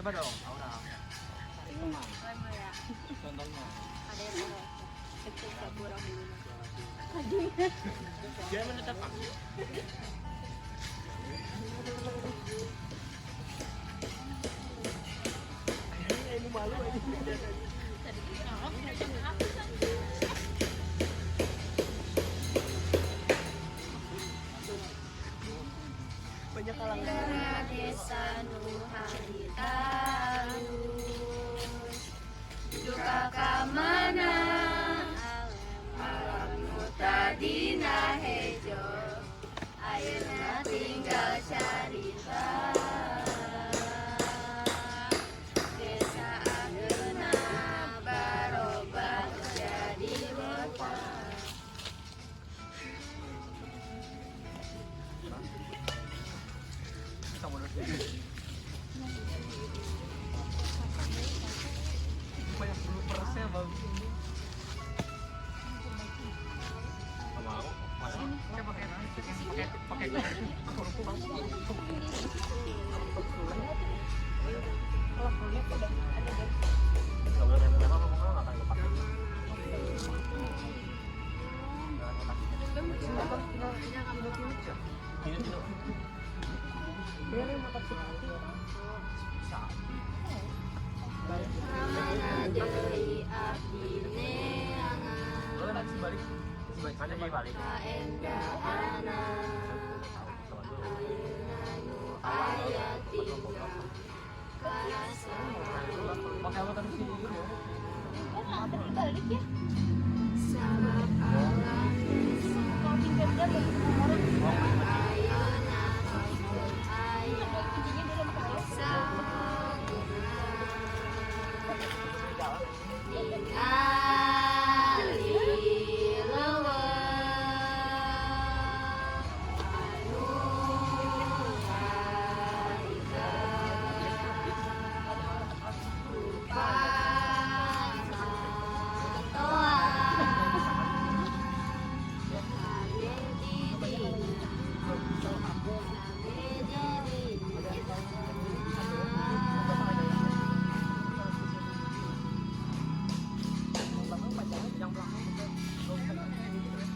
Coba dong, Aura. Contohnya. Ada yang mau kecil kurang dulu. Dia menetap aku. Ini malu aja. Banyak kalangan. Desa nu harita alus duka ka mana alam nu tadina hejo ayeuna tinggal carita desa ageuna barobah jadi kota. Bisa mundur. Banyak bloopersnya bagus ini. Sama aku, mana? Pakai pakai pakai pakai. Nggak boleh memang ngomong nggak akan lupa. Ini ini. Mana deui abdi neangan Balik, balik, mana sih balik? Kaendahana ayeuna nu aya tinggal karasa. Pakai apa tadi sih? Balik ya. Sabab alam desa Kalau tinggal orang ayeuna tos aya kuncinya dulu sama kalian. Saguna ningali leuweung anu harita rupa tatoan kabeh di dinya kabeh di dinya. Yang belakang ini weh.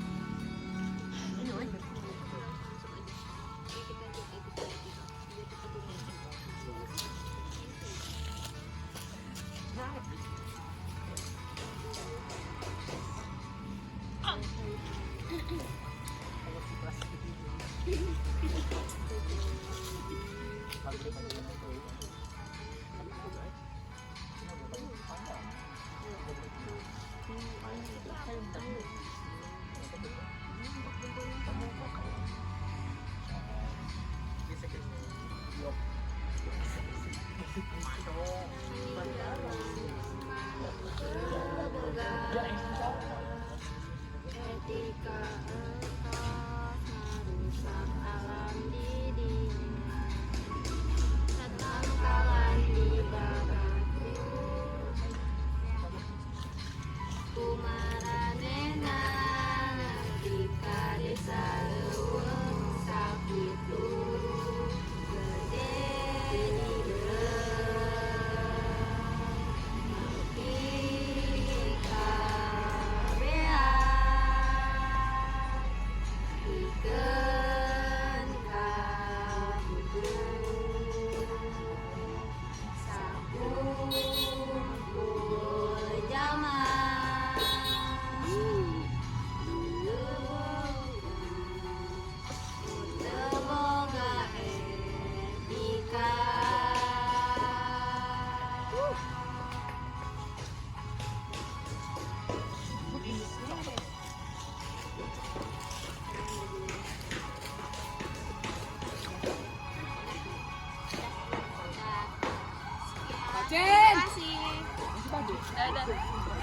Etika.